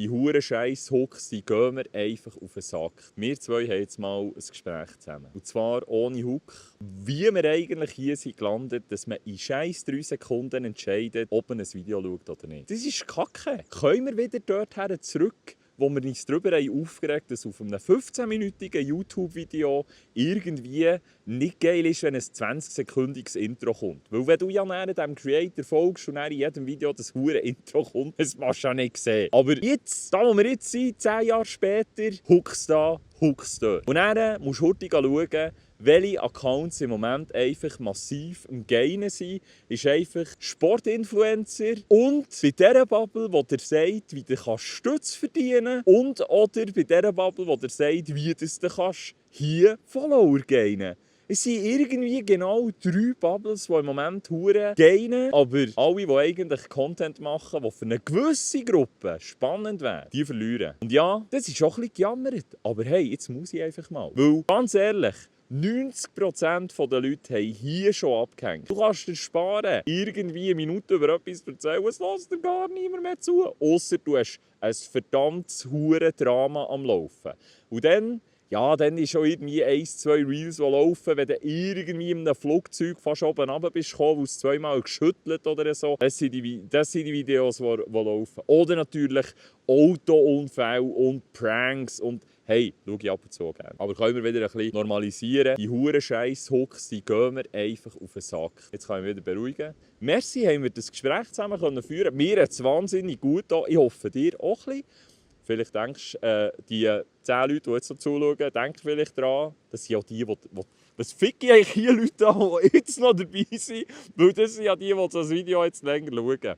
Die huren scheiß Hooks, die gehen mir einfach auf den Sack. Wir zwei haben jetzt mal ein Gespräch zusammen. Und zwar ohne Hook. Wie wir eigentlich hier sind gelandet, dass man in scheiß 3 Sekunden entscheidet, ob man ein Video schaut oder nicht. Das ist Kacke. Können wir wieder dorthin zurück, wo wir uns darüber aufgeregt haben, dass auf einem 15-minütigen YouTube-Video irgendwie nicht geil ist, wenn ein 20-sekündiges Intro kommt. Weil wenn du ja näher dem Creator folgst und in jedem Video das hure Intro kommt, das machst du ja nicht sehen. Aber jetzt, da wo wir jetzt sind, 10 Jahre später, Hooks da, Hooks dort. Und dann musst du hurtig schauen, welche Accounts im Moment einfach massiv am Gainen sind, ist einfach Sportinfluencer und bei dieser Bubble, wo der sagt, wie du Stütze verdienen kannst und oder bei dieser Bubble, wo der sagt, wie du hier Follower gainen. Es sind irgendwie genau 3 Bubbles, die im Moment hure gainen, aber alle, die eigentlich Content machen, der für eine gewisse Gruppe spannend wäre, die verlieren. Und ja, das ist auch ein bisschen gejammert, aber hey, jetzt muss ich einfach mal. Weil, ganz ehrlich, 90% der Leute haben hier schon abgehängt. Du kannst dir sparen, irgendwie eine Minute über etwas zu erzählen, es lässt dir gar niemand mehr zu. Ausser du hast ein verdammtes Huren-Drama am Laufen. Und dann ist schon irgendwie 1, 2 Reels, die laufen, wenn du irgendwie in einem Flugzeug fast oben runter bist gekommen, wo es zweimal geschüttelt oder so. Das sind die Videos, die laufen. Oder natürlich Autounfälle und Pranks und hey, schau ich ab und zu gerne. Aber können wir wieder ein bisschen normalisieren. Die huren scheiß Hooks, die gehen mir einfach auf den Sack. Jetzt kann ich mich wieder beruhigen. Merci, haben wir das Gespräch zusammen führen. Mir hat es wahnsinnig gut getan. Ich hoffe, dir auch ein bisschen. Vielleicht denkst du, die 10 Leute, die jetzt noch zuschauen, denken vielleicht daran, dass sind ja die, was fick ich eigentlich hier Leute an, die jetzt noch dabei sind? Weil das sind ja die, die das Video jetzt länger schauen.